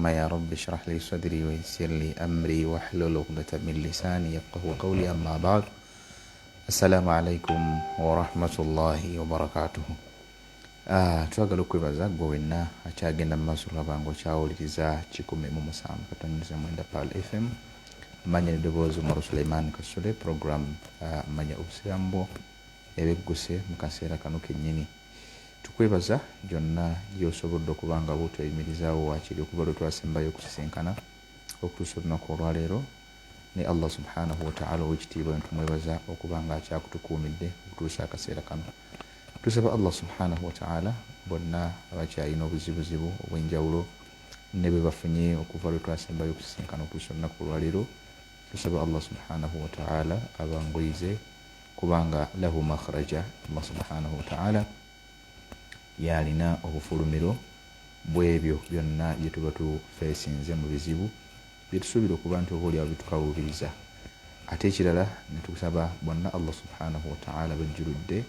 Allahumma ya rabbi shrah li sadri wa yassir li amri wahlul uqdatan min lisani yafqahu qawli, amma ba'd. Assalamu alaikum warahmatullahi wabarakatuhu. Twagala okwebaza gwe wenna akyagenda mu maaso olaba nga okyawuliriza 107.9 Pearl FM, manya eddoboozi Umaru Suleiman Kasule, program Manya Obusiraamu Bwo ebegguse mu kaseera kano kennyini. Tukwebaza gyonna gy'osobodde okuba nga bwotweyimirizaawo waakiri okuva lwe twasembayo okusisinkana okutuusa olunaku olwaleero. Ne Allah subhanahu wataala owekitiibwa netumwebaza okuba nga akyakutukuumidde okutuusa akaseera kano. Tusaba Allah subhanahu wataala bonna abakyalina obuzibuzibu obw'enjawulo ne bwe bafunye okuva lwe twasembayo okusisinkana okutuusa olunaku olwaleero, tusaba Allah subhanahu wataala abanguyize, kubanga lahu makhraja, Allah subhanahu wataala yalina obufulumiro bwebyo byonna bye tuba tufeesinze mu bizibu byetusuubira okuba nti oba oliawo bitukaluubiriza. Ate ekirala netusaba bonna Allah subhanahu wataala bajjuludde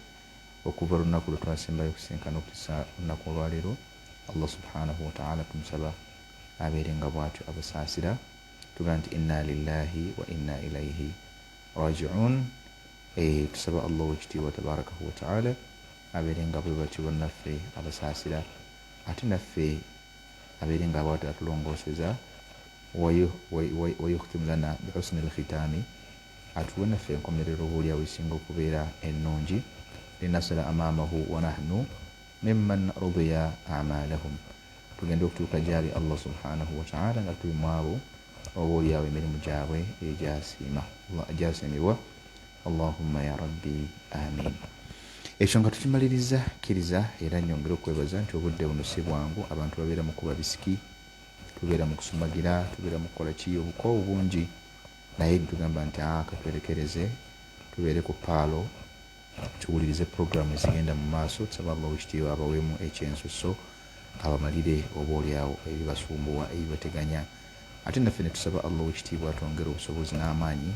okuva lunaku lwe twasembayo okusinkana okutuusa olunaku olwaleero, Allah subhanahu wataala tumusaba abeere nga bwatyo abasaasira. Tugaa nti inna lillahi wa inna ilaihi rajiun. Tusaba Allah owekitiibwa tabarakahu wataala abeere nga bwe batyo bannaffe abasaasira, ate naffe abeere nga bwatyo atulongooseza, wayukhtimu lana bihusni lkhitaami, atuwe naffe enkomerero obaoliawo esinga okubeera ennungi, linasila amaamahu wanahnu mimman radiya amalahum, tugende okutuuka gyali Allah subhanahu wataala nga tuli mu abo oba oliawo emirimu gyabwe egyasiimibwa. Allahumma ya rabbi, amin. Ekyo nga tukimaliriza, kkiriza era nyongere okwebaza nti obudde buno si bwangu. Abantu babeera mu kuba bisiki, tubeera mu kusumagira, tubeera mu kukola ki, obukoowu bungi, naye tugamba nti katwerekereze tubeere ku paalo tuwulirize puroguramu ezigenda mu maaso. Tusaba Allah owekitiibwa abaweemu ekyensusso, abamalire oba oliawo ebibasumbuwa, ebibateganya, ate naffe ne tusaba Allah owekitiibwa atwongere obusobozi n'amaanyi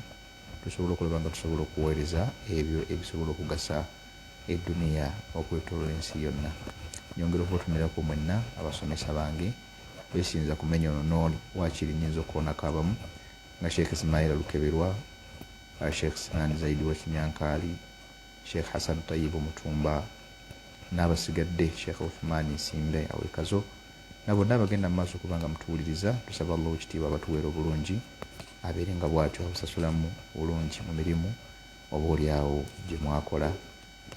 tusobola okulaba nga tusobola okuweereza ebyo ebisobola okugasa eduniya okwetoloola ensi yonna. Nyongera okubatumirako mwenna abasomesa bange, besinza kumenya ono nooli, waakiri nyinza okukoonako abamu nga Sheikh Ismaila Lukeberwa, Sheikh Sinan Zaidi wa Kinyankaali, Sheikh Hassan Tayibu Mutumba n'abasigadde, Sheikh Uthman Nsimbe awekazo, na bonna abagenda mu maaso okuba nga mutuwuliriza. Tusaba Allah owekitiibwa abatuweera obulungi, abeere nga bwatyo abasasulamu bulungi mu mirimu oba oliawo gye mwakola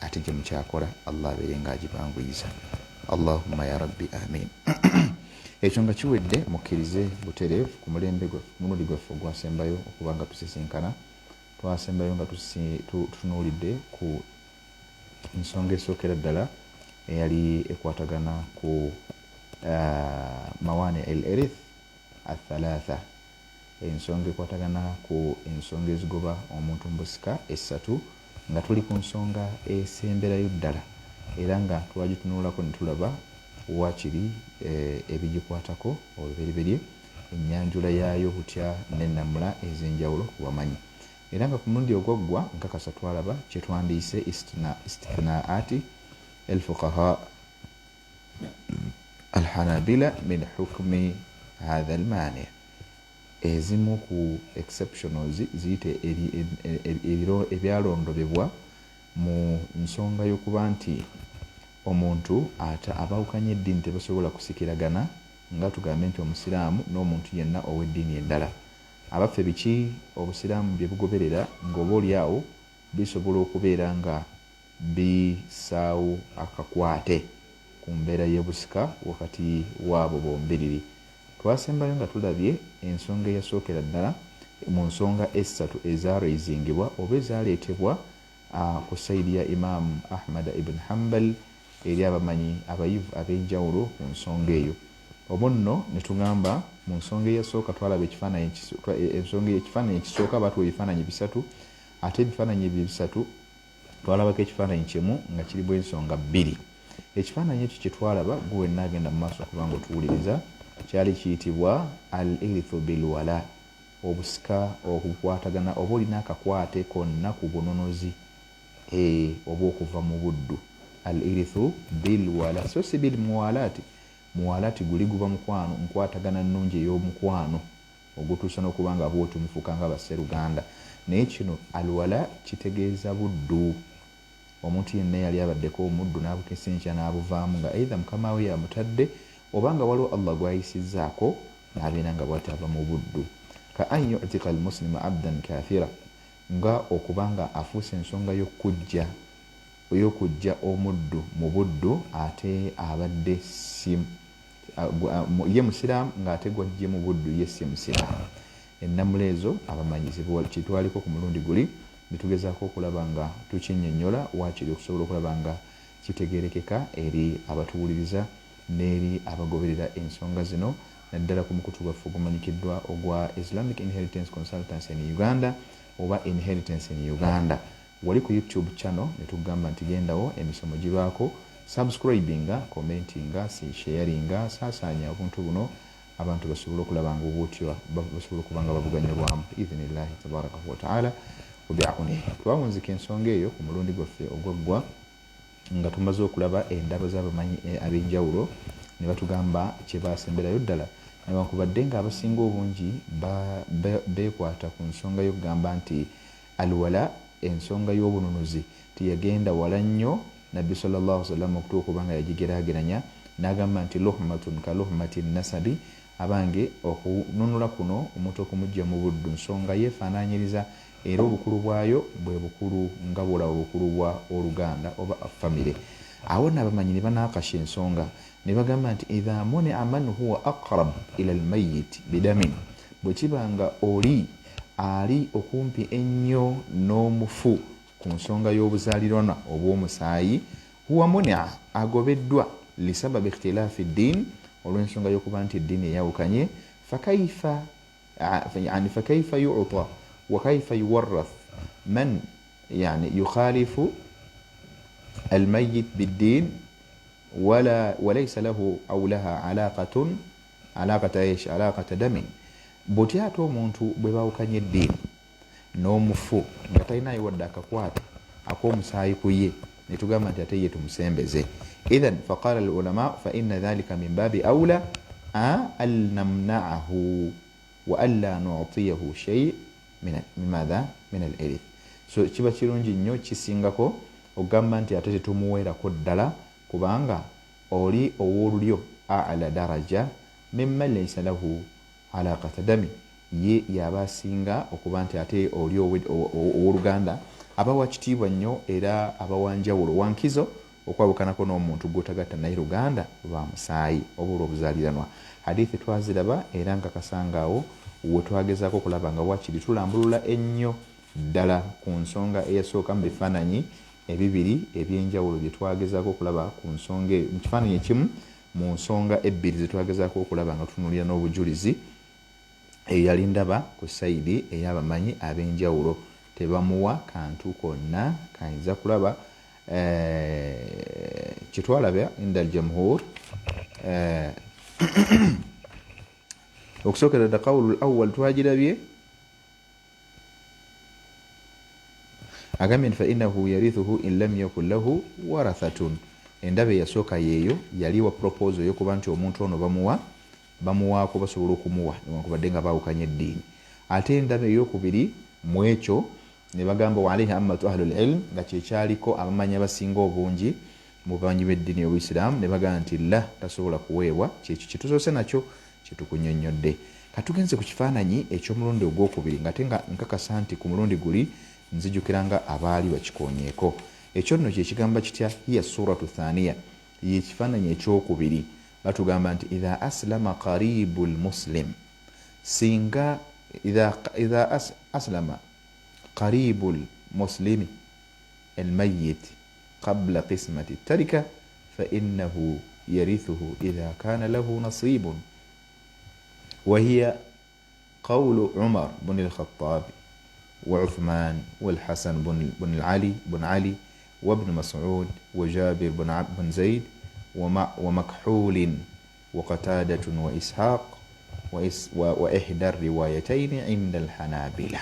ate gye mukyakola, Allah abeere nga agibanguyiza. Allahumma ya rabbi, amin. Ekyo nga kiwedde, mukkirize butereevu ku mulembe gwaffe, ku mulundi gwaffe ogwasembayo okuba nga tusisinkana, twasembayo nga tutunuulidde ku nsonga esookera ddala eyali ekwatagana ku mawani el erith athalatha, ensonga ekwatagana ku ensonga ezigoba omuntu mu busika essatu, nga tuli ku nsonga esemberayo ddala, era nga twagitunuulako ne tulaba waakiri ebigikwatako olubereberye, ennyanjula yaayo butya n'ennamula ez'enjawulo ku bamanyi. Era nga ku mulundi ogwaggwa nkakasa twalaba kye twandiise istithnaati alfuqaha alhanabila min hukmi hatha almani, ezimu ku exceptionals ziyite ebyalondobebwa mu nsonga y'okuba nti omuntu ate abawukanya eddiini tebasobola kusikiragana, nga tugambe nti omusiraamu n'omuntu yenna ow'eddiini endala. Abaffe, biki obusiraamu bye bugoberera ng'oba oliawo bisobola okubeera nga bisaawo akakwate ku mbeera y'obusika wakati waabo bombiriri? Twasembayo nga tulabye ensonga eyasookera ddala mu nsonga essatu ezaraisingibwa oba ezaleetebwa ku sayidi ya Imaamu Ahmad ibn Hambal eri abamanyi abayivu ab'enjawulo ku nsonga eyo. Obo nno ne tugamba mu nsonga eyasooka twalaba ekifaananyi, ensonga ekifaananyi ekisooka, baatuwa ebifaananyi bisatu, ate ebifaananyi ebyo ebisatu twalabako ekifaananyi kimu nga kirimu ensonga bbiri. Ekifaananyi ekyo kye twalaba, gwe wenna agenda mu maaso okuba nga otuwuliriza, kyali kiyitibwa al irithu bilwala, obusika okukwatagana oba olina akakwate konna ku bununuzi oba okuva mu buddu. Al irithu bilwala, so si bilmuwalaati. Muwalati guli guba mukwano, nkwatagana nnungi ey'omukwano ogutuusa n'okuba nga bwotyo mufuuka nga basseruganda. Naye kino alwala kitegeeza buddu. Omuntu yenna yali abaddeko omuddu n'abukesa enkya n'abuvaamu nga eitha mukama we yamutadde oba nga waliwo Allah gw'ayisizzaako n'abeera nga bw'atyo ava mu buddu. Ka an yutika almuslimu abdan kathira, nga okuba nga afuuse ensonga y'okujja ey'okujja omuddu mu buddu ate abadde si ye musiraamu, ng'ate gwajje mu buddu ye si musiraamu. Ennamula ezo abamanyi kitwaliko ku mulundi guli netugezaako okulaba nga tukinnyonnyola waakiri okusobola okulaba nga kitegeerekeka eri abatuwuliriza n'eri abagoberera ensonga zino, naddala ku mukutu gwaffe ogumanyikiddwa ogwa Islamic Inheritance Consultancy in Uganda oba Inheritance in Uganda wali ku YouTube channel. Netugamba nti gendawo, emisomo gibaako, subscribinga, commentinga, sharinga, saasaanya obuntu buno abantu basobole okulaba nga obutyo basobole okuba nga babuganyulwamu biidhinillahi tabaraka wataala wabiaunihi. Twawunzika ensonga eyo ku mulundi gwaffe ogwaggwa nga tumaze okulaba endaba z'abamanyi ab'enjawulo ne batugamba kyebasemberayo ddala, newankubadde nga abasinga obungi beekwata ku nsonga y'okugamba nti alwala, ensonga y'obununuzi teyagenda wala nnyo Nabbi sallallahu sallam okutuuka okuba nga yagigeraageranya n'agamba nti luhmatun ka luhmati nasabi. Abange, okununula kuno omuntu okumujja mu buddu nsonga yeefaanaanyiriza, era obukulu bwayo bwe bukulu nga bwolaba obukulu bwa oluganda oba famire. Awo nno abamanyi ne banaakasha ensonga ne bagamba nti idha munia man huwa aqrab ila almayit bidamin, bwe kiba nga oli ali okumpi ennyo n'omufu ku nsonga y'obuzaalirwana obw'omusaayi, huwa munia, agobeddwa, lisababi ikhtilaafi ddiin, olw'ensonga y'okuba nti eddiini eyawukanye, fakaifa yani fakaifa yuta wa kaifa yuwarrath man yani yukhalifu almayit biddin wala walaysa lahu au laha alaqatun alaqata ish alaqata damin. Butya ate omuntu bwe bawukanye eddiini n'omufu nga talinayo wadde akakwate ak'omusaayi ku ye, netugamba nti ate ye tumusembeze? Idhan faqala alulama faina dhalika min babi aula an namnaahu wa anla nutiyahu shei mimadha min al irith. So kiba kirungi nnyo kisingako okugamba nti ate tetumuweerako ddala, kubanga oli ow'olulyo ala daraja mimman laisa lahu alaqata dami, ye yaba asinga okuba nti ate oli ow'oluganda aba wakitiibwa nnyo era aba wanjawulo wankizo okwawukanako n'omuntu gwotagatta naye luganda lwa musaayi oba olw'obuzaaliranwa. Hadithi twaziraba era nkakasangaawo wetwagezaako okulaba nga wakiri tulambulula ennyo ddala ku nsonga eyasooka mu bifaananyi ebibiri ebyenjawulo bye twagezaako okulaba ku nsonga eyo, mu kifaananyi ekimu mu nsonga ebbiri ze twagezaako okulaba nga tutunuulira n'obujulizi. Eyo yali ndaba ku sayidi ey'abamanyi ab'enjawulo, tebamuwa kantu konna kayinza kulaba kyetwalaba inda aljamhur. Okusookera dda qawulu lawal twagirabye, agambye nti fainahu yarithuhu in lam yakun lahu warathatun. Endaba eyasooka yeeyo yali wa proposal eyokuba nti omuntu ono bamuwa, bamuwaako, basobola okumuwa newankubadde nga baawukanya eddiini. Ate endaba eyokubiri mu ekyo ne bagamba waalaihi ammatu ahlu lilm, nga kyekyaliko abamanyi abasinga obungi mu bamanyi b'eddiini y'Obuisiraamu, ne bagamba nti la, tasobola kuweebwa. Kyekyo kyetusoose nakyo kyetukunyonnyodde. Katugenze ku kifaananyi eky'omulundi ogwokubiri, nga ate nga nkakasa nti ku mulundi guli nzijukira nga abaali bakikonyeeko. Ekyo nno kyekigamba kitya? Hiya suratu thaniya, ye ekifaananyi ekyokubiri. Batugamba nti idha aslama qaribu lmuslim, singa idha aslama qaribu lmuslimi almayit qabla qismati tarika fainahu yarithuhu idha kana lahu nasibun, wahiya qawlu Umar bun lkhatabi wa Uthman walhasan bun Ali bun Ali وابن مسعود وجابر بن زيد ومكحول وقتادة وإسحاق وإحدى الروايتين عند الحنابلة.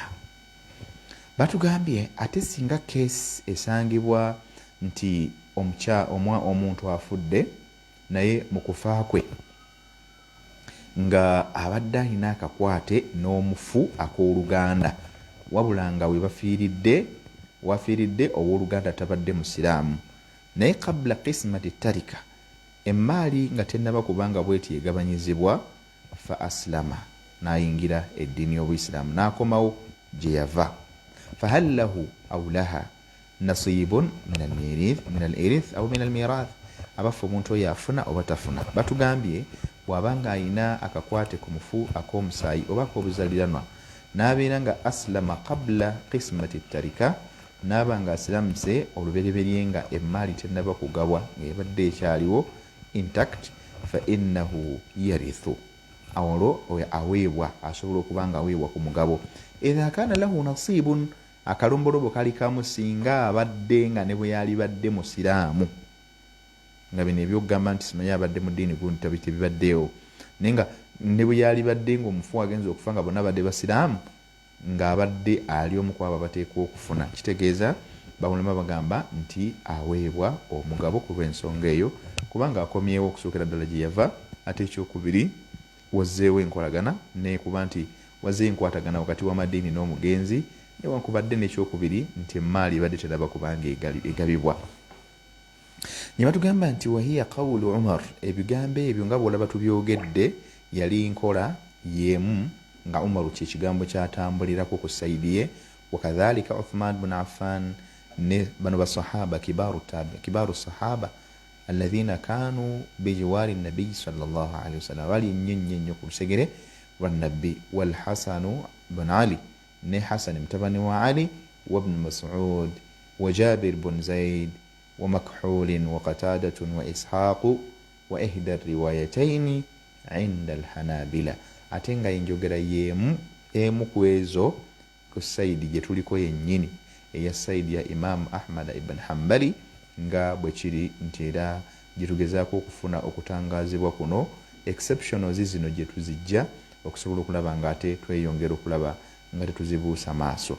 Batugambye ate singa case esangibwa nti omuntu afudde. Naye mu kufa kwe nga abadde alina akakwate n'omufu ak'oluganda, wabula nga webafiiridde, wafiiridde ow'oluganda tabadde musiraamu, naye qabula qismati tarika, emmaali nga tennaba kubanga bweti egabanyizibwa, fa aslama, n'ayingira eddiini y'obuyisiraamu n'akomawo gye yava, fahal lahu au laha nasibun min al irith au min al mirath? Abaffe, omuntu oyo afuna oba tafuna? Batugambye bw'aba nga ayina akakwate ku mufu ak'omusaayi oba ak'obuzaliranwa, n'abeera nga aslama qabula qismati tarika, n'aba nga asiramuse olubereberye nga emmaali tennaba kugabwa, nga ebadde ekyaliwo intact, fa innahu yarithu, olwo oyo aweebwa, asobola okuba nga aweebwa ku mugabo, idha kana lahu nasibun. Akalombolobo kali kamu, singa abadde nga ne bwe yalibadde musiraamu, nga bino ebyokugamba nti simanyi abadde mu ddiini gundi tebibaddeewo, naye nga ne bwe yalibadde nga omufu agenza okufa nga bonna badde basiraamu, ng'abadde ali omu ku abo abateekwa okufuna, kitegeeza bawulama bagamba nti aweebwa omugabo ku lw'ensonga eyo, kubanga akomyewo okusookera ddala gye yava. Ate ekyokubiri, wazzeewo enkolagana, nekuba nti wazzeewo enkwatagana wakati w'amadiini n'omugenzi, newankubadde n'ekyokubiri nti emaali ebadde teraba kubanga egabibwa. Ne batugamba nti wahiya qawulu Umar, ebigambo ebyo nga bwolaba tubyogedde yali nkola yemu nga Umaru kyekigambo kyatambulirako ku side ye, wakadhalika Uthman bun Affan ne bano basahaba kibaru sahaba alladhina kanu bijiwari nabiyi sallallahu alaihi wasallam, bali nnyo nnyo nnyo ku lusegere lwa Nabbi, walhasanu bun Ali, ne Hasani mutabani wa Ali, wabnu Masud wa Jabir bun Zaid wa Makhulin wa Qatadatun wa Ishaqu wa ihda riwayataini inda alhanabila. Ate nga enjogera yemu emu ku ezo ku side gye tuliko yennyini, eya side ya Imamu Ahmad ibn Hambali, nga bwe kiri nti era gye tugezaako okufuna okutangazibwa kuno, exceptionals zino gye tuzijja okusobola okulaba nga ate tweyongera okulaba nga tetuzibuusa maaso.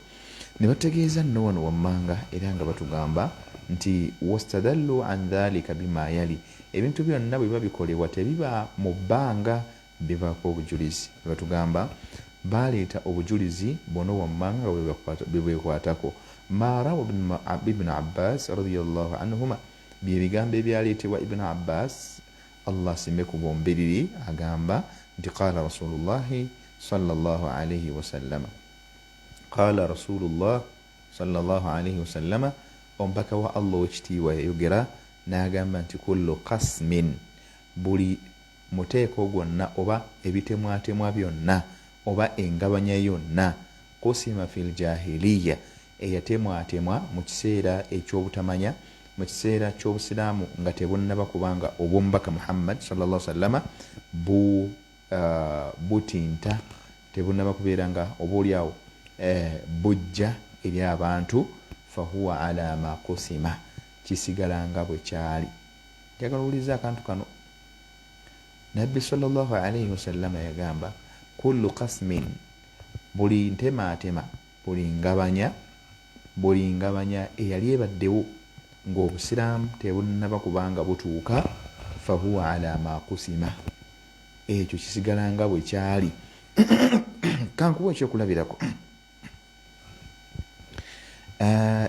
Ne bategeeza nno wano wammanga era nga batugamba nti wastadallu an dhalika bima yali, ebintu byonna bwe biba bikolebwa tebiba mu bbanga, bibaako obujulizi. Ne batugamba baleeta obujulizi buno wammanga nga bwe bwekwatako, ma rawa Ibnu Abbas radiallahu anhuma, byebigambo ebyaleetebwa Ibnu Abbas, Allah asime ku bombiriri, agamba nti qala Rasulullahi sallallahu alaihi wasallama, qala Rasulullah sallallahu alaihi wasallama, omubaka wa Allah owekitiibwa yayogera n'agamba nti kullu qasmin, buli muteeko gwonna oba ebitemwatemwa byonna oba engabanya yonna, qusima fi ljahiliya, eyatemwatemwa mu kiseera ekyobutamanya, mu kiseera ky'obusiraamu nga tebunnaba kubanga obwomubaka Muhammad sallallahu sallama butinta, tebunnaba kubeera nga oba oliawo bujja eri abantu, fahuwa ala ma qusima, kisigala nga bwe kyali. Njagala owuliriza akantu kano. Nabbi sallallahu alaihi wasallama yagamba kullu qasmin, buli ntemaatema, buli ngabanya, buli ngabanya eyali ebaddewo ng'obusiraamu tebunnaba kubanga butuuka, fahuwa ala ma kusima, ekyo kisigala nga bwe kyali. Kankuwa ekyokulabirako.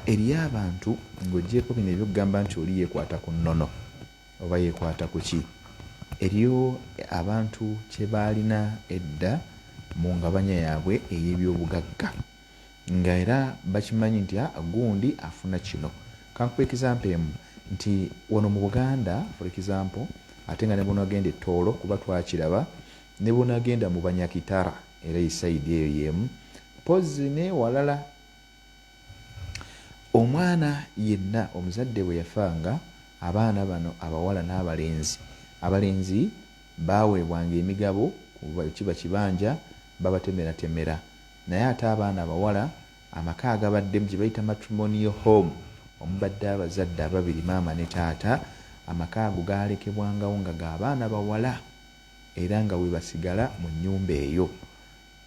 Eriyo abantu, ng'ogyeko bino ebyokugamba nti oli yeekwata ku nnono oba yeekwata ku ki, eriyo abantu kye baalina edda mu ngabanya yaabwe ey'ebyobugagga, nga era bakimanyi nti gundi afuna kino. Kankuwa example emu nti wano mu Buganda, for example, ate nga ne bwonagenda ettoolo kuba twakiraba, ne bwonagenda mu Banyakitara era e side eyo yemu pozi newalala, omwana yenna omuzadde bwe yafanga, abaana bano abawala n'abalenzi, abalenzi baweebwanga emigabo, kiba kibanja babatemeratemera, naye ate abaana abawala, amaka agabaddemu gye bayita matrimonial home, omubadde abazadde ababiri, maama ne taata, amaka ago galekebwangawo nga g'abaana bawala, era nga we basigala mu nnyumba eyo.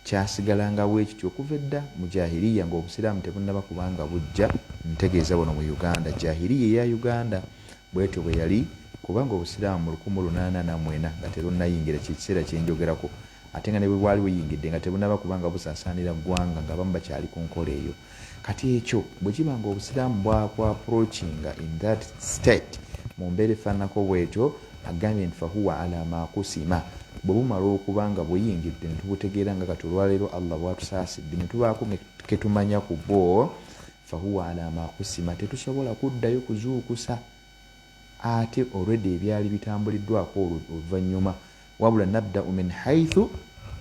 Kyasigalangawo ekityo okuva edda mu jahiriya ng'obusiraamu tebunnaba kubanga bujja. Ntegeeza wano mu Uganda, jahiriya eya Uganda bwetyo bwe yali. Kubanga obusiraamu mu 1844 nga terunnayingira, kyekiseera kyenjogerako, ate nga ne bwe bwali buyingidde nga tebunaba kubanga busaasaanira ggwanga, nga abamu bakyali ku nkola eyo. Kati ekyo bwe kiba nga obusiraamu bwakwa-approachinga in that state, mu mbeera efaananako bwetyo, agambye nti fahuwa ala ma kusima, bwe bumala okuba nga buyingidde ne tubutegeera, nga kati olwaleero Allah bwatusaasidde ne tubaako ketumanya ku bwo, fahuwa ala ma kusima, tetusobola kuddayo kuzuukusa ate already ebyali bitambuliddwako oluvannyuma. Wabula nabdau min haithu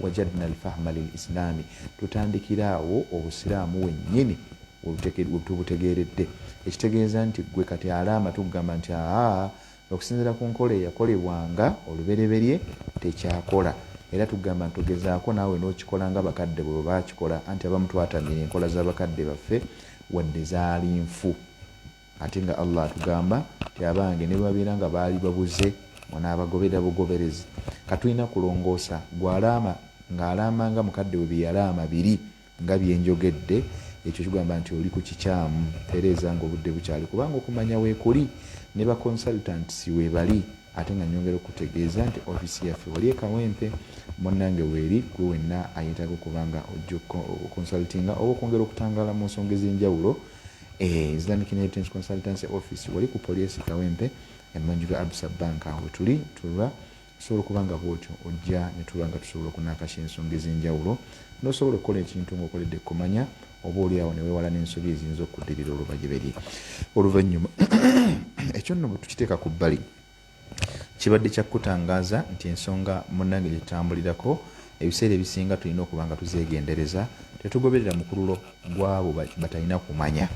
wajadna alfahma lilislami, tutandikira awo obusiraamu wennyini wetubutegeeredde. Ekitegeeza nti gwe kati alaama tugamba nti aa, okusinziira ku nkola eyakolebwanga olubereberye tekyakola, era tugamba nti togezaako naawe n'okikola nga bakadde bwe bakikola, anti abamu twatamira enkola z'abakadde baffe wadde zaali nfu, ate nga Allah atugamba nti abange ne babeera nga baali babuze munaabagoberera bugoberezi. Katulina kulongoosa. Gwalaama ng'alaama nga mukadde we bye yalaama biri nga byenjogedde, ekyo kigamba nti oli ku kikyamu. Tereeza nga obudde bukyali, kubanga okumanya weekuli ne ba consultants weebali. Ate nga nyongera okutegeeza nti ofiisi yaffe wali e Kawempe, munnange, weeri gwe wenna ayetaaga okuba nga ojja oconsultinga oba okwongera okutangaala mu nsonga ez'enjawulo. Islamic Inheritance Consultancy office wali ku poliisi Kawempe, emanju ga Absa Bank, awo wetuli tulwa. Osobola okuba nga bwotyo ojja ne tuba nga tusobola okunaakasha ensonga ez'enjawulo, n'osobola okukola ekintu ng'okoledde kumanya, oba oli awo ne weewala n'ensobi eziyinza okuddirira olubagiberye oluvannyuma. Ekyo nno bwe tukiteeka ku bbali, kibadde kya kukutangaaza nti ensonga munnange gye tutambulirako ebiseera ebisinga tulina okuba nga tuzeegendereza, tetugoberera mukululo gw'abo batalina kumanya.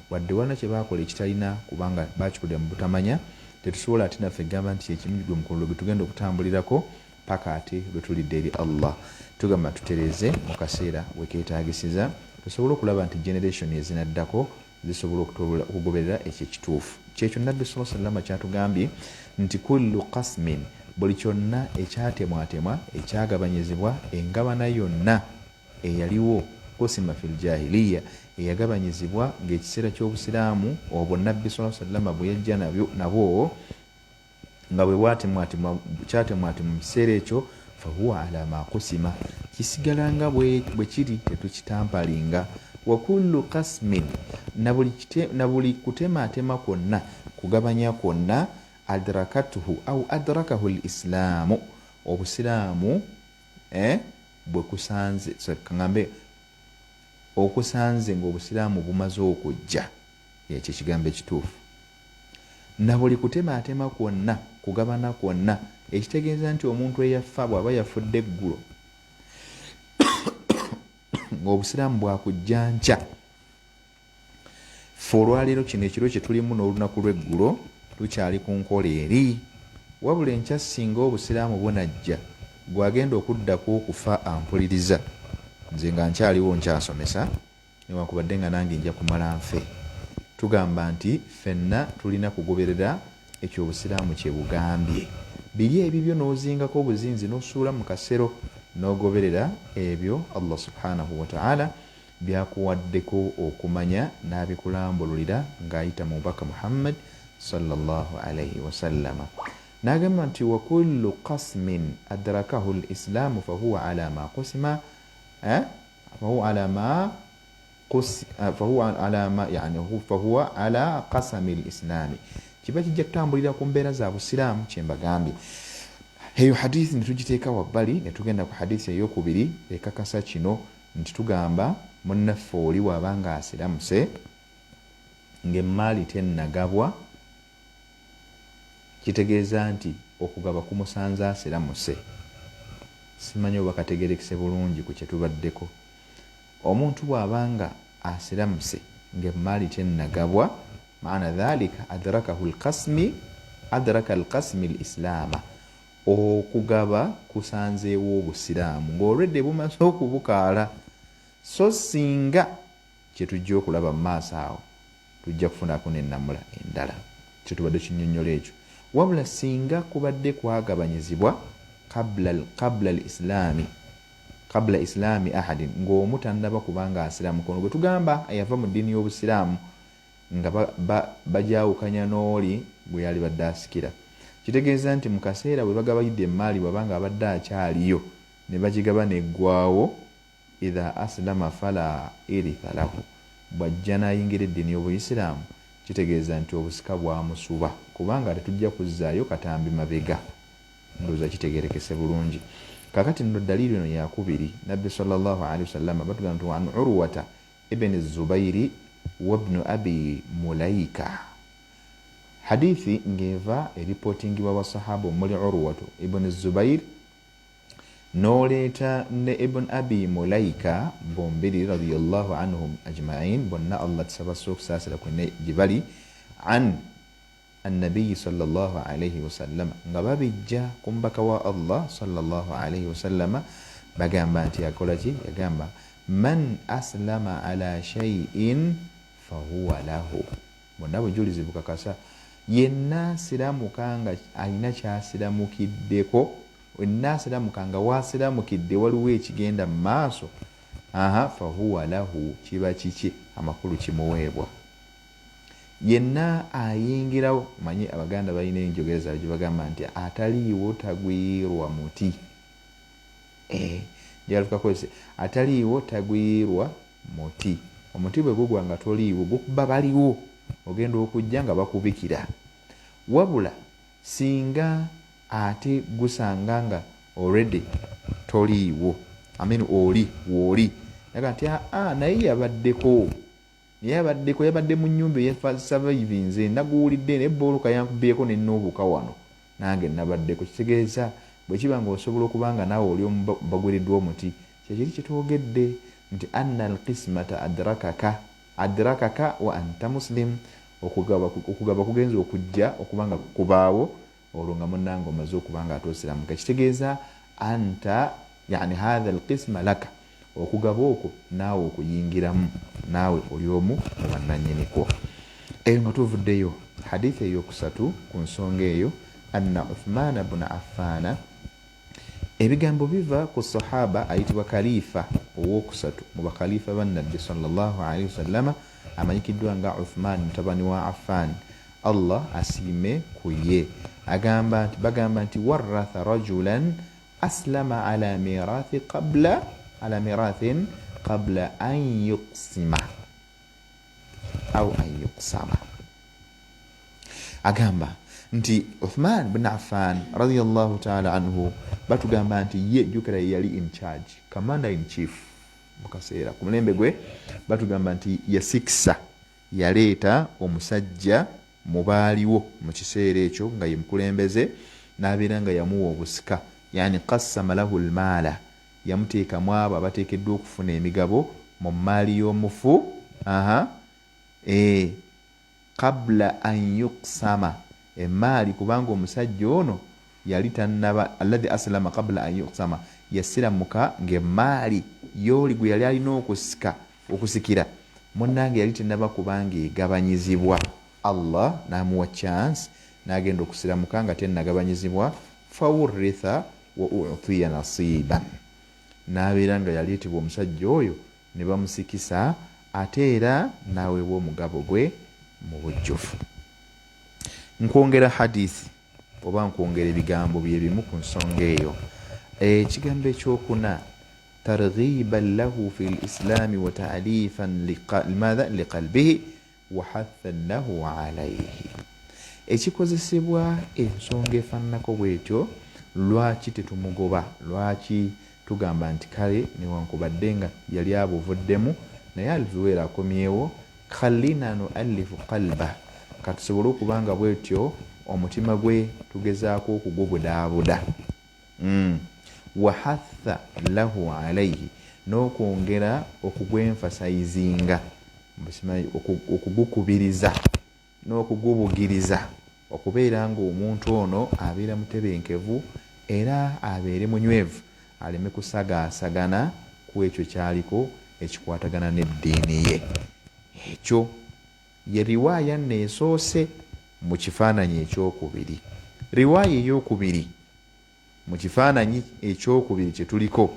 Wadde walina kye baakola ekitalina kubanga bakikolera mu butamanya, tetusobola ate naffe gamba nti kyekimu gwe mukululo gwe tugenda okutambulirako paka ate lwe tulidde eri Allah. Tugamba tutereeze mu kaseera wekeetagisiza, tusobole okulaba nti generation ezinaddako zisobola okugoberera ekyo ekituufu. Kyekyo Nabbi saa sallama kyatugambye nti kullu kasmin, buli kyonna ekyatemwatemwa, ekyagabanyizibwa, engabana yonna eyaliwo, kusima fi ljahiliya, eyagabanyizibwa ng'ekiseera ky'obusiraamu obwo Nabbi saa sallama bwe yajja nabwo nga bwe bwatemwatemwa, kyatemwatemwa mu kiseera ekyo, fahuwa ala ma kusima, kisigala nga bwe kiri, tetukitampalinga. Wa kullu kasmin, na buli kutematema kwonna, kugabanya kwonna, adrakathu au adrakahu lislaamu, obusiraamu bwe kusanze, kaŋambe okusanze ng'obusiraamu bumaze okujja, ekyo ekigambo ekituufu, na buli kutematema kwonna, kugabana kwonna, ekitegeeza nti omuntu eyafa bw'aba yafudde eggulo ng'obusiraamu bwakujja nkya, ffe olwaleero kino ekiro kye tulimu n'olunaku lw'eggulo tukyali ku nkola eri. Wabula enkya singa obusiraamu bunajja, gwagenda okuddako okufa ampuliriza, nze nga nkyaliwo nkyasomesa, newankubadde nga nange nja kumala nfe, tugamba nti ffenna tulina kugoberera ekyo obusiraamu kye bugambye. Biri ebibyo n'ozingako obuzinzi n'osuula mu kasero n'ogoberera ebyo Allah subhanahu wataala byakuwaddeko okumanya n'abikulambululira ng'ayita mu mubaka Muhammad sallallahu alaihi wasallama. N'agamba nti wa kullu qasmin adrakahu lislaamu fahuwa ala ma qusima, fahuwa ala ma fahuwa ala ma, yani fahuwa ala qasami lislami, kiba kijja kutambulira ku mbeera za busiraamu. Kyembagambye, eyo hadithi netugiteeka wabbali, netugenda ku hadithi eyokubiri ekakasa kino, nti tugamba munnaffe oli waabanga asiramuse ng'emmaali tennagabwa, kitegeeza nti okugaba kumusanze asiramuse. Simanyi oba kategerekese bulungi ku kyetubaddeko. Omuntu bw'abanga asiramuse ng'emmaali tennagabwa, maana dhalika adrakahu lkasmi, adraka alkasmi lislaama, okugaba kusanzeewo obusiraamu ng'olwedde bumaze okubukaala. So singa kyetujja okulaba mu maaso awo, tujja kufunako n'ennamula endala kyetubadde kinyonnyola ekyo. Wabula singa kubadde kwagabanyizibwa qabla lislaami, qabla islaami ahadin, ng'omu tannaba kubanga asiramuka, ono gwe tugamba eyava mu ddiini y'obusiraamu nga bajawukanya n'oli. gwe yalibadde asikira. Kitegeeza nti mu kaseera bwe bagabayidde emaali, bw'aba nga abadde akyaliyo ne bagigaba neggwawo, idha aslama fala iritha lahu, bw'ajja n'ayingira eddiini y'Obuyisiraamu, kitegeeza nti obusika bwamusuba, kubanga tetujja kuzzaayo katambi mabega. Ndowooza kitegerekese bulungi. Kakati nno dalili eno yakubiri, Nabbi sallallahu alaihi wasallama batugamba nti an Urwata ibni Zubairi wabnu Abi Mulaika. Hadithi ng'eva eripotingibwa basahaba omuli Urwatu ibni Zubair n'oleeta ne Ibn Abi Mulaika, bombiri radiyallahu anhum ajmain, bonna Allah tusaba okusaasira kwenne gye bali, an annabiyi sallallahu alaihi wasallama, nga babijja ku mubaka wa Allah sallallahu alaihi wasallama, bagamba nti yakola ki? Yagamba, man aslama ala shay'in fahuwa lahu. Bonna bujulizi bukakasa, yenna asiramuka nga alina kyasiramukiddeko, wenna asiramuka nga wasiramukidde waliwo ekigenda mu maaso, aha, fahuwa lahu, kiba kiki? Amakulu kimuweebwa yenna ayingirawo. Manyi Abaganda balina enjogera zaabwe gye bagamba nti ataliiwo tagwirwa muti. Njagala tukakozese, ataliiwo tagwirwa muti. Omuti bwe gugwa nga toliiwo, gukuba baliwo, ogenda okujja nga bakubikira. Wabula singa ate gusanga nga already toliiwo, I mean oli wooli, naga nti aa, naye yabaddeko, naye abaddeko, yabadde mu nnyumba eyasurvivinze, naguwulidde naye booluka yankubyeko nenuubuka wano, nange nabaddeko. Kitegeeza bwe kiba nga osobola okuba nga naawe oli omubagwiriddwa omuti, kyekiri kyetwogedde nti anna alqismata adrakaka, adrakaka wa anta muslim. Okugaba kugenza okujja okuba nga kubaawo olwo nga munnange omaze okuba nga ate osiramuka. Kitegeeza anta, yani hatha alqisma laka, okugaba okwo naawe okuyingiramu, naawe oli omu mu bannanyinikwo. Eyo nga tuvuddeyo, hadithi eyokusatu ku nsonga eyo, anna Uthmana buna Affana. Ebigambo biva ku sahaba ayitibwa khalifa owokusatu mu bakhalifa ba Nabbi sallallahu alaihi wasallama, amanyikiddwa nga Uthman mutabani wa Affan, Allah asiime ku ye. Agamba nti, bagamba nti waratha rajulan aslama ala mirathi qabla, ala mirathin qabla an yuqsima au an yuqsama. Agamba nti Uthman bin Affan radiyallahu taala anhu, batugamba nti ye, jjukira ye yali in charge, commander in chief mu kaseera ku mulembe gwe, batugamba nti yasikisa, yaleeta omusajja mu baaliwo mu kiseera ekyo nga ye mukulembeze, n'abeera nga yamuwa obusika, yani qassama lahu lmaala, yamuteekamu abo abateekeddwa okufuna emigabo mu maali y'omufu, aha, qabla an yuqsama emaali, kubanga omusajja ono yali tannaba, alladhi aslama qabla an yuqsama, yasiramuka ng'emaali y'oli gwe yali alina okusika, okusikira munnange, yali tennaba kubanga egabanyizibwa. Allah n'amuwa chance n'agenda okusiramuka nga tennagabanyizibwa, fawuritha wa utiya nasiban, n'abeera nga yaleetebwa omusajja oyo ne bamusikisa, ate era n'aweebwa omugabo gwe mu bujjuvu. Nkwongera hadithi oba nkwongera ebigambo byebimu ku nsonga eyo. Ekigambo ekyokuna, targhiban lahu fi lislami wa taalifan limadha liqalbihi wa hathan lahu alaihi. Ekikozesebwa ensonga efaananako bwetyo, lwaki tetumugoba? Lwaki tugamba nti kale newankubadde nga yali abuvuddemu, naye alviweera akomyewo, khalina nualifu qalba, katusobole okuba nga bwetyo omutima gwe tugezaako okugubudaabuda, wahatha lahu alaihi, n'okwongera okugwenfasayizinga, okugukubiriza n'okugubugiriza okubeera ng'omuntu ono abeera mutebenkevu era abeere munywevu, aleme kusagaasagana ku ekyo kyaliko ekikwatagana n'eddiini ye. Ekyo ye riwaaya nno esoose mu kifaananyi ekyokubiri. Riwaaya eyokubiri mu kifaananyi ekyokubiri kyetuliko,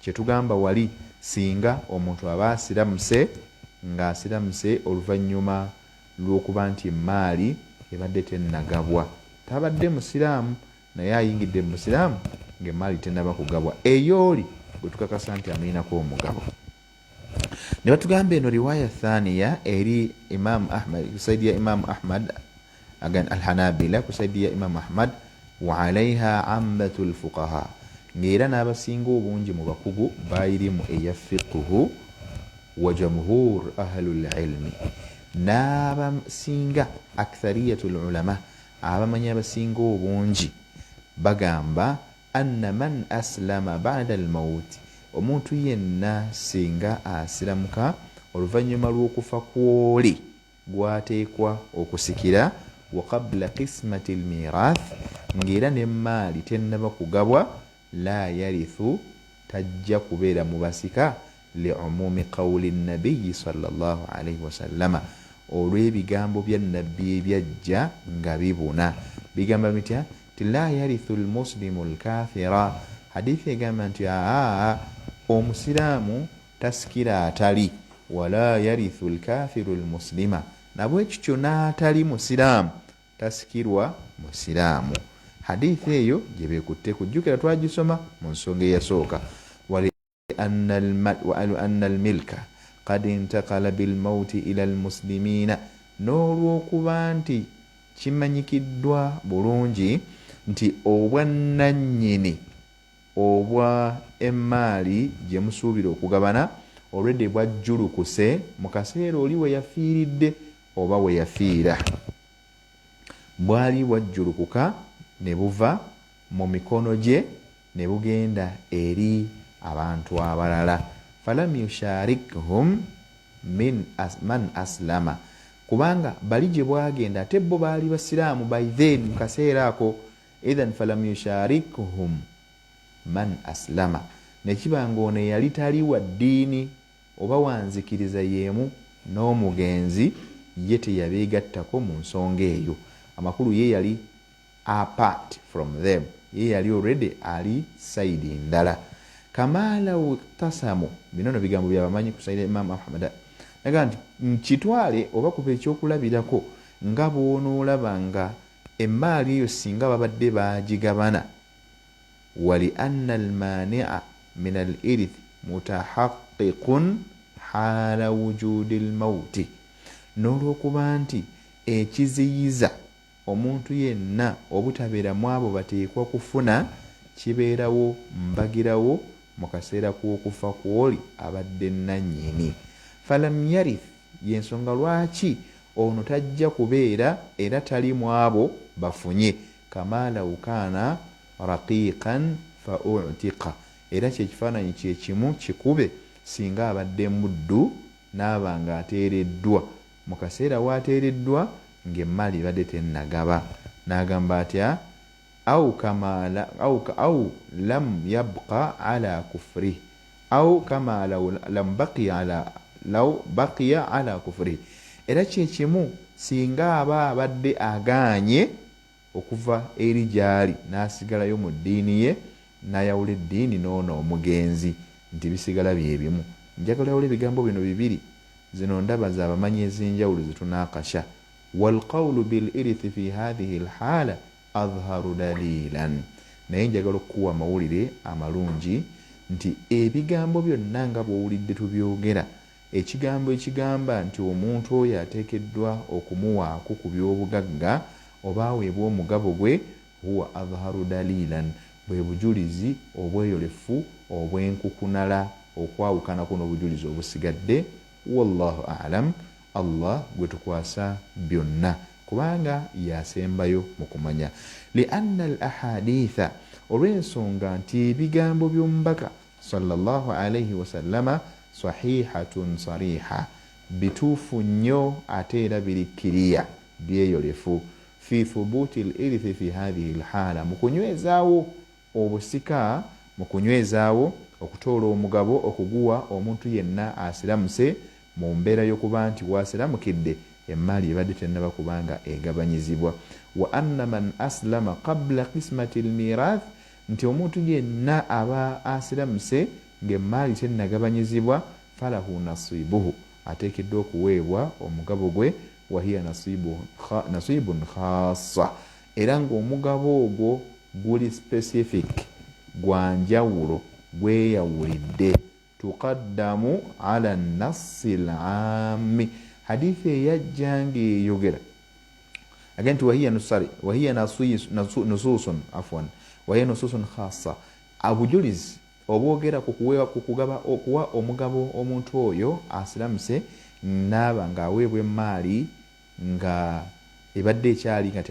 kyetugamba wali, singa omuntu aba asiramuse ng'asiramuse oluvannyuma lw'okuba nti emaali ebadde tennagabwa. Tabadde musiraamu naye ayingidde mu busiraamu ng'emmaali tennaba kugabwa, eyooli gwe tukakasa nti amulinako omugabo. Ne batugamba eno riwaya thaniya eri Imamu Ahmad, ku saidi ya Imamu Ahmad, again Alhanabila ku saidi ya Imamu Ahmad, wa alaiha ammatu lfuqaha, ng'era n'abasinga obungi mu bakugu bayirimu eya fiqhu, wa jamhur ahlu lilmi, n'abasinga akthariyatu lulama, abamanyi abasinga obungi bagamba anna man aslama bada almaut, omuntu yenna singa asiramuka oluvannyuma lw'okufa kw'oli gwateekwa okusikira, wa qabula qismati lmirath, ng'era n'emmaali tennaba kugabwa, la yarithu, tajja kubeera mu basika, liumumi qawuli nabiyi salllah alaihi wasallama, olw'ebigambo bya Nabbi ebyajja nga bibuna. Bigamba bitya? Ti la yarithu lmuslimu lkafira. Hadithi egamba nti aa omusiraamu tasikira atali, wala yarithu lkafiru lmuslima, nabwekityo n'atali musiraamu tasikirwa musiraamu. Hadithi eyo gye bekutte kujjukira twagisoma mu nsonga eyasooka, walianna almilka qad intakala bilmauti ila almuslimina, n'olwokuba nti kimanyikiddwa bulungi nti obwannannyini obwa emmaali gye musuubira okugabana olwedde bwajjulukuse mu kaseera oli we yafiiridde oba we yafiira, bwali bwajjulukuka ne buva mu mikono gye ne bugenda eri abantu abalala, falam yusharikhum min man aslama, kubanga bali gye bwagenda ate bo baali basiraamu by then mu kaseera ako, ithan falam yusharikhum man aslama, nekiba nga ono eyali tali wa ddiini oba wanzikiriza y'emu n'omugenzi ye teyabeegattako mu nsonga eyo. Amakulu ye yali apart from them, ye yali already ali side ndala. Kama law iktasamu, bino no bigambo byabamanyi ku side ya Imam Ahmad, naga nti nkitwale oba kuba ekyokulabirako nga bw'onoolaba nga emmaali eyo singa babadde baagigabana, wali anna almania min al irithi mutahaqiqun hala wujudi lmauti, n'olwokuba nti ekiziyiza omuntu yenna obutabeera mu abo bateekwa kufuna kibeerawo mbagirawo mu kaseera k'okufa kw'oli abadde nannyini, falam yarith, y'ensonga lwaki ono tajja kubeera era tali mu abo bafunye, kama law kaana raqiqan fa utiqa, era kyekifaananyi kyekimu kikube singa abadde muddu n'aba nga ateereddwa mu kaseera waateereddwa ng'emmaali ebadde tennagaba, n'agamba atya, au kama au lam yabqa ala kufrih, au kama law lam baqiya ala law baqiya ala kufrih, era kyekimu singa aba abadde agaanye okuva eri gy'ali n'asigalayo mu ddiini ye n'ayawula eddiini n'ono omugenzi, nti bisigala byebimu. Njagala oyawula ebigambo bino bibiri, zino ndaba z'abamanyi ez'enjawulo zetunaakasha. Walqawulu bil irithi fi hathihi lhaala adharu dalilan, naye njagala okukuwa amawulire amalungi nti ebigambo byonna nga bw'owulidde tubyogera, ekigambo ekigamba nti omuntu oyo ateekeddwa okumuwaako ku by'obugagga oba aweebwa omugabo gwe, huwa adharu dalilan, bwe bujulizi obweyolefu obwenkukunala okwawukanako n'obujulizi obusigadde. Wallahu alam, Allah gwe tukwasa byonna kubanga yasembayo mu kumanya. Lianna al ahaditha, olw'ensonga nti ebigambo by'omubaka sallallahu alaihi wasallama sahihatun sariha, bituufu nnyo ate era biri kiriya, byeyolefu, fi thubuti l irithi fi hathihi lhaala, mu kunywezaawo obusika, mu kunywezaawo okutoola omugabo okuguwa omuntu yenna asiramuse mu mbeera y'okuba nti waasiramukidde emmaali ebadde tennaba kubanga egabanyizibwa. Wa anna man aslama qabula qismati lmirath, nti omuntu yenna aba asiramuse ng'emmaali tennagabanyizibwa, falahu nasibuhu, ateekeddwa okuweebwa omugabo gwe, Wahiya nasibun khasa, era ngaomugabo ogwo guli specific, gwanjawulo, gweyawulidde. Tuqaddamu ala nassi lami, hadithi eyajja ngaeyogera again nti wahiya sorry, wahiya nususun, afwan, wahiya nususun khasa, obujulizi obwogera ku kugaba, okuwa omugabo omuntu oyo asiramuse naaba ng'aweebwa emaali nga ebadde ekyali nga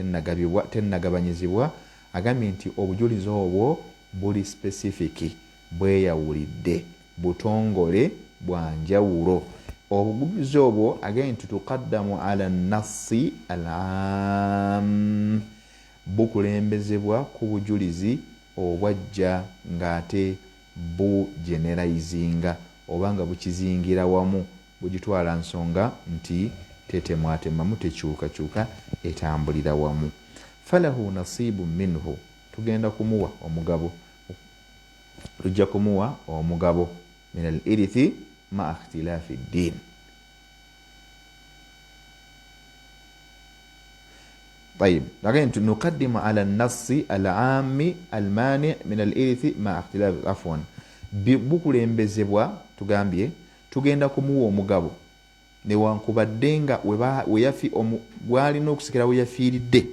tennagabanyizibwa, agambye nti obujulizi obwo buli specific, bweyawulidde, butongole, bwanjawulo. Obujulizi obwo agambye nti tuqaddamu ala nassi al am, bukulembezebwa ku bujulizi obwajja ng'ate bugeneralizinga oba nga bukizingira wamu, bugitwala nsonga nti tetemwatemamu, tekyukakyuka, etambulira wamu. Falahu nasibu minhu, tugenda kumuwa omugabo, tujja kumuwa omugabo min al irithi maa ikhtilafi ddin. طيب، لكن نقدم على النص العام المانع من الإرث مع اختلاف، عفوا، bukulembezebwa tugambye tugenda kumuwa omugabo newankubadde nga gwalina okusikira we yafiiridde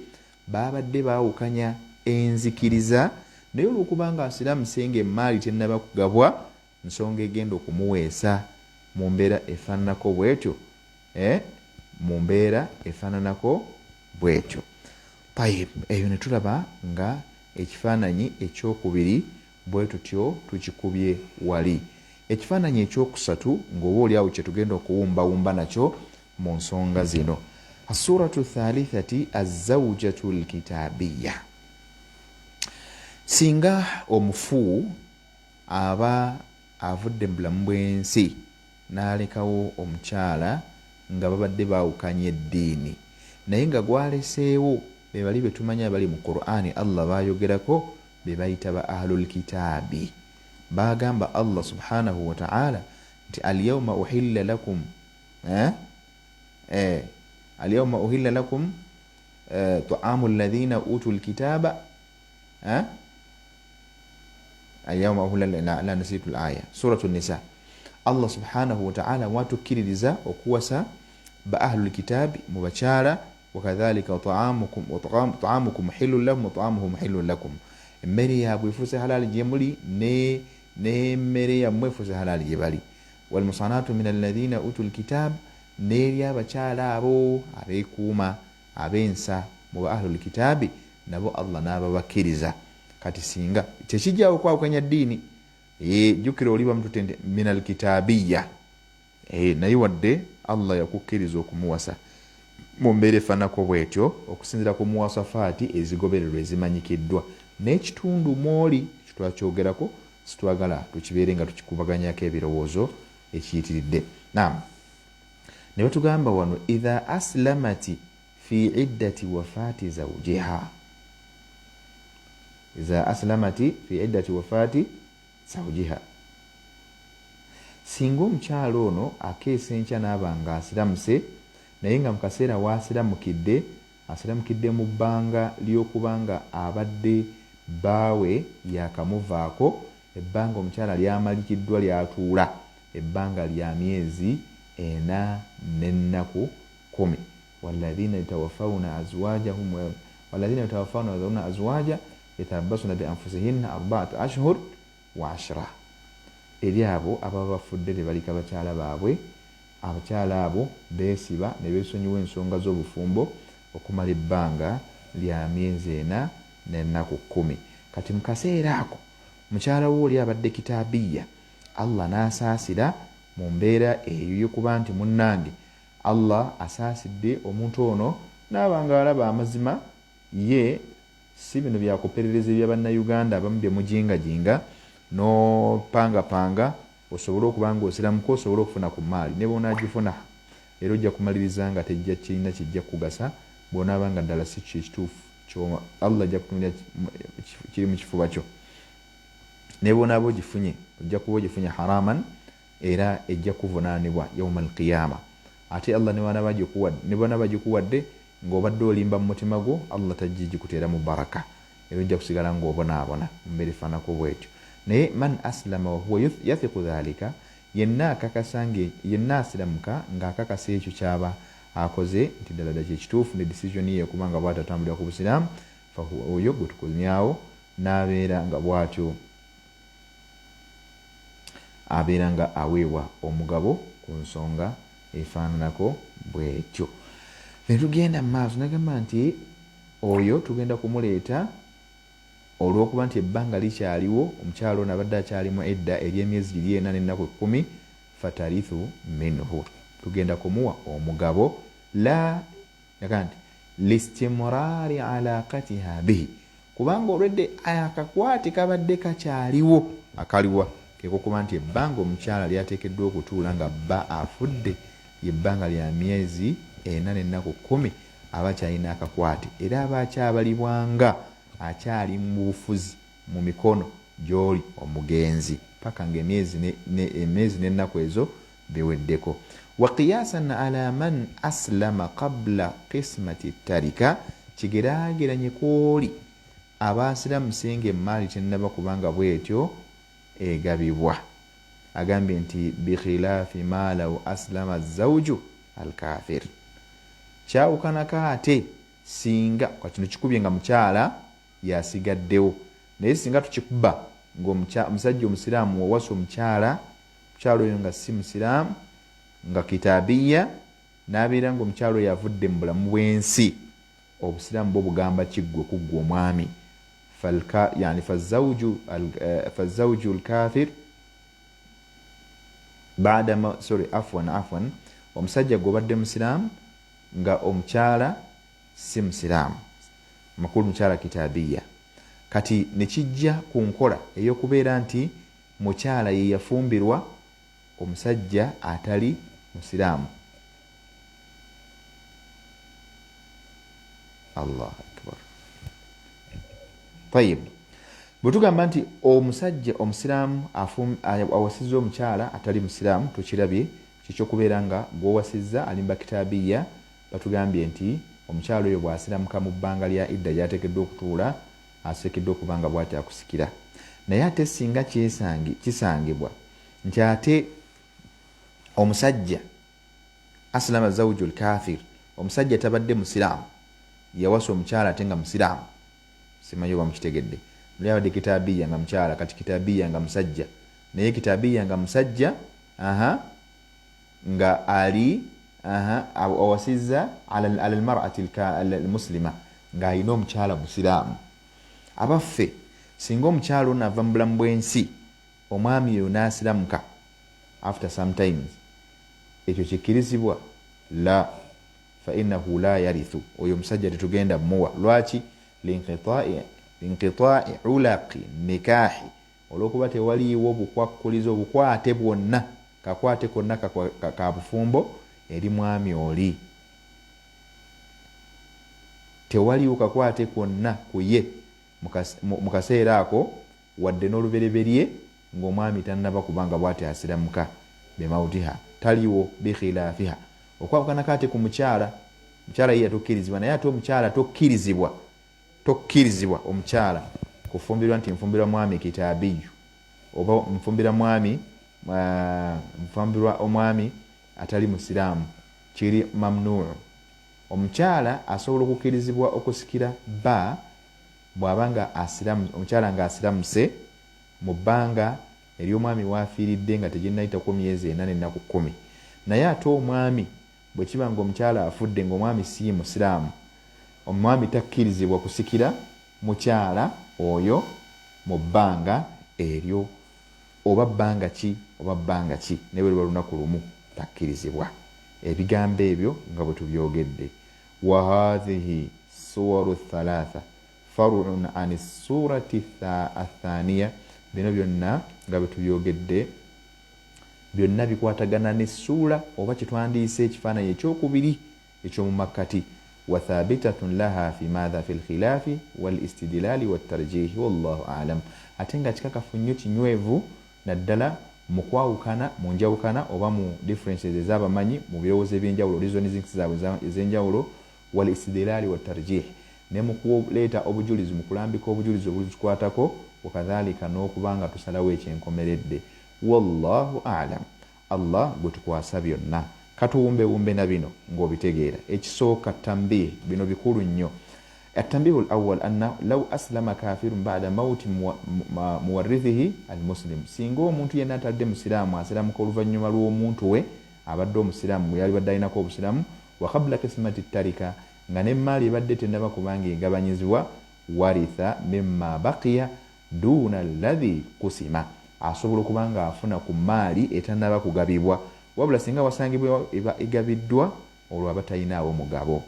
babadde baawukanya enzikiriza, naye olwokubanga asiramuse nga emaali tennaba kugabwa, nsonga egenda okumuweesa mu mbeera efaananako bwetyo, mu mbeera efaananako bwetyo. Tayib, eyo ne tulaba nga ekifaananyi ekyokubiri bwe tutyo tukikubye wali. Ekifaananyi ekyokusatu ng'oba oliawo kyetugenda okuwumbawumba nakyo mu nsonga zino, assuratu thalithati azaujatu lkitabiya. Singa omufu aba avudde mu bulamu bw'ensi n'alekawo omukyala nga babadde baawukanya eddiini, naye nga gwaleseewo be bali betumanyi abali mu Qur'ani Allah bayogerako, be bayita ba ahlul kitaabi, bagamba Allah subhanahu wataala nti alyauma uhilla lakum, alyauma uhilla lakum taamu alladhina utu lkitaba, alyauma uhilla la nasitu laya, suratu nisa. Allah subhanahu wataala watukkiririza okuwasa ba ahlul kitaabi mu bakyala, wakadhalika taamukum hilun lahum wataamuhum hilun lakum, emmere yaabwe efuuse halaali gye muli n'emmere yammwe efuuse halaali gye bali. Walmusanatu min alladhina utu lkitab, n'eri abakyala abo abeekuuma ab'ensa mu ba ahlul kitaabi nabo Allah n'ababakkiriza. Kati singa tekijjawo okwawukanya ddiini, jjukira oli bamutute nti min alkitaabiya, naye wadde Allah yakukkiriza okumuwasa mu mbeera efaanako bwetyo okusinziira ku muwasafaati ezigobererwa ezimanyikiddwa n'ekitundu mwoli, ekyo twakyogerako, sitwagala tukibeere nga tukikubaganyako ebirowoozo ekiyitiridde. Nam ne batugamba wano idha aslamati fi iddati wafaati zawjiha, idha aslamati fi iddati wafaati zawjiha, singa omukyalo ono akeesa enkya n'aba nga asiramuse, naye nga mu kaseera waasiramukidde asiramukidde mu bbanga ly'okuba nga abadde bbaawe yakamuvaako, ebbanga omukyala lyamalikiddwa lyatuula ebbanga lya myezi 4 n'ennaku 10. Walladhina yatawaffawna azwajahum, walladhina yatawaffawna wayadharuna azwaja yatarabbasuna bi anfusihinna 4 ashhur wa 10, eri abo ababa bafudde ne baleka bakyala baabwe, abakyala abo beesiba ne beesonyiwa ensonga z'obufumbo okumala ebbanga lya myezi 4 n'ennaku 10. Kati mu kaseera ako mukyala wo oli abadde kitaabiya, Allah n'asaasira mu mbeera eyo yokuba nti munnange Allah asaasidde omuntu ono n'aba nga alaba amazima, ye si bino byakuperereza ebya bannayuganda abamu bye mujingajinga n'opangapanga osobole okuba nga osiramuko osobole okufuna ku maali, ne bw'onaagifuna era ojja kumaliriza nga tejja kirina kijja kukugasa bw'onaaba nga ddala si kyo ekituufu Allah ajja kutunulira kiri mu kifuba kyo. Ne bw'onaaba ogifunye ojja kuba ogifunye haraman, era ejja kuvunaanibwa yauma alqiyama. Ate Allah ne bwanaba gikuwadde ng'obadde olimba mu mutima gwo, Allah tajja gikuteeramu baraka, era ojja kusigala ng'obonaabona mu mbeera efaanako bwetyo. Naye man aslama wahuwa yathiqu dhalika, yenna akakasa, yenna asiramuka ng'akakasa ekyo kyaba akoze nti ddala ddala kyekituufu ne decision ye kubanga bw'atyo atambulira ku busiraamu, fahuwa, oyo gwe tukomyawo n'abeera nga bw'atyo abeera nga aweebwa omugabo ku nsonga efaananako bwetyo. Netugenda mu maaso, nagamba nti oyo tugenda kumuleeta olw'okuba nti ebbanga likyaliwo, omukyalo ono abadde akyalimu edda ery'emyezi giri 4 n'ennaku 10, fatarithu minhu, tugenda kumuwa omugabo la yaga nti listimurari alaqatiha bihi, kubanga olwedde akakwate kabadde kakyaliwo. Akaliwa kekokuba nti ebbanga omukyala lyateekeddwa okutuula nga bba afudde lyebbanga lya myezi 4 n'ennaku 10, aba akyalina akakwate era aba akyabalibwanga akyali mu bufuzi mu mikono gy'oli omugenzi paka nga emyezi n'ennaku ezo biweddeko. Wa qiyasan ala man aslama qabla qismati tarika, kigeraageranye kwoli abaasiramuse ng'emmaali tennaba kubanga bwetyo egabibwa. Agambye nti bikhilaafi ma law aslama zawju alkafir, kyawukanako ate singa kino kikubye nga mukyala yasigaddewo. Naye singa tukikuba ng'omusajja omusiraamu wawasa omukyala, omukyala oyo nga si musiraamu nga kitabiya, n'abeera ng'omukyala oyo avudde mu bulamu bw'ensi, obusiraamu bwo bugamba kiggwe kuggwa omwami yani fazawju lkafir bada, sorry, afwan, omusajja gwobadde musiraamu nga omukyala si musiraamu, makulu mukyala kitabiya, kati nekijja ku nkola ey'okubeera nti mukyala ye yafumbirwa omusajja atali musiraamu. Allahu akbar. Tayib, bwe tugamba nti omusajja omusiraamu awasizza omukyala atali musiraamu, tukirabye kikyokubeera nga gwowasizza alimba kitabiya, batugambye nti omukyala oyo bw'asiramuka mu bbanga lya idda gyateekeddwa okutuula, aseekeddwa okuba nga bw'ati akusikira. Naye ate singa kisangibwa nti ate omusajja aslama zawju lkafir, omusajja tabadde musiraamu, yawasa omukyala ate nga musiraamu, simanyi oba mukitegedde, muli abadde kitabiya nga mukyala, kati kitabiya nga musajja, naye kitabiya nga musajja aha nga ali awasizza ala almarati almuslima ng'alina omukyala musiraamu. Abaffe, singa omukyala ono ava mu bulamu bw'ensi, omwami oyo n'asiramuka after sometimes, ekyo kikkirizibwa? La, fainahu la yarithu, oyo omusajja tetugenda muwa. Lwaki? Linqitai ulaqi nikahi, olwokuba tewaliiwo bukwakkulizo obukwate bwonna, kakwate konna ka bufumbo eri mwami oli, tewaliiwo kakwate kwonna ku ye mu kaseera ako, wadde n'olubereberye ng'omwami tannaba kubanga bw'ati asiramuka bemautiha, taliwo. Bikhilafiha, okwawukanako ate ku mukyala, mukyala ye yatukkirizibwa, naye ate omukyala tokkirizibwa, tokkirizibwa omukyala kufumbirwa nti nfumbirwa mwami kitabiyu oba nfumbira mwami, nfumbirwa omwami atali musiraamu, kiri mamnuu. Omukyala asobola okukkirizibwa okusikira bba bw'aba nga omukyala nga asiramuse mu bbanga ery'omwami waafiiridde nga teginnayitako myezi 4 n'ennaku 10. Naye ate omwami bwe kiba nga omukyala afudde ng'omwami si musiraamu, omwami takkirizibwa kusikira mukyala oyo mu bbanga eryo, oba bbanga ki oba bbanga ki, naye bwe luba lunaku lumu takkirizibwa. Ebigambo ebyo nga bwe tubyogedde, wa hathihi suwaru thalatha farun an surati athaniya, bino byonna nga bwe tubyogedde byonna bikwatagana n'essuula oba kyetwandiise ekifaananyi ekyokubiri eky'omu makkati. Wathabitatun laha fi matha fi lkhilafi walistidilali wattarjihi, wallahu alam. Ate nga kikakafu nnyo, kinywevu naddala Mu kwawukana, mu njawukana oba mu differences ez'abamanyi mu birowoozo ebyenjawulo, reasonings zaabwe ez'enjawulo, wal istidlaali wa tarjih, ne mu kuleeta obujulizi, mu kulambika obujulizi obuzikwatako, wakadhalika n'okuba nga tusalawo ekyenkomeredde. Wallahu alam, Allah gwe tukwasa byonna. Katuwumbewumbe na bino ng'obitegeera. Ekisooka, tambih, bino bikulu nnyo. Atambihu lawal anna law aslama kafirun bada mauti muwarithihi almuslim, singa omuntu yenna atalidde musiraamu asiramuka oluvannyuma lw'omuntu we abadde omusiraamu gwe yalibadde alinako obusiraamu, wa qabula kismati tarika, nga nemmaali ebadde tennaba kubanga egabanyizibwa, waritha mima baqiya duna alladhi kusima, asobola okuba nga afuna ku maali etannaba kugabibwa. Wabula singa wasangibwa eba egabiddwa, olwo aba talinaawo mugabo,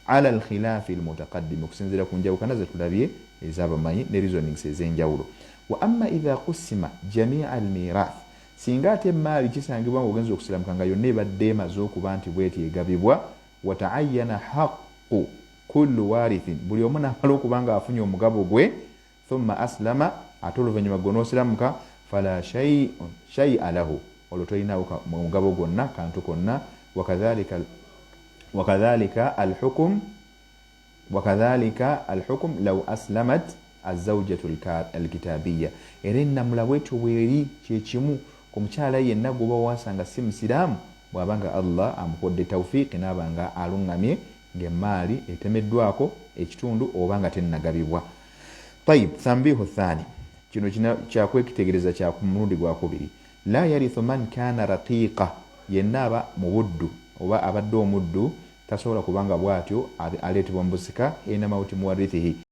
ala alkhilafi almutaqaddimi, okusinziira ku njawukana zetulabye ez'abamanyi ne reasonings ez'enjawulo. Wa amma idha kusima jamia almirath, singa ate emaali kisangibwa nga ogenza okusiramuka nga yonna ebadde emaze okuba nti bweti egabibwa, wataayana haqu kullu warithin, buli omu namala okuba nga afunye omugabo gwe, thumma aslama, ate oluvannyuma gwe n'osiramuka, fala shaia lahu, olwo tolinawo mugabo gwonna, kantu konna. Wakadhalika alhukum, wakadhalika alhukum law aslamat azaujatu alkitabiya, era ennamula bwetyo bweri kyekimu ku mukyala yenna gwoba wasanga si musiraamu, bw'aba nga Allah amukodde tawfiiki n'aba nga aluŋŋamye ng'emmaali etemeddwako ekitundu oba nga tennagabibwa. Tayib, thambihu thani, kino kyakwekitegereza kya ku mulundi gwakubiri. La yarithu man kana raqiqa, yenna aba mu buddu oba abadde omuddu tasobola kubanga bw'atyo aleetebwa mu busika hina mauti muwarithihi.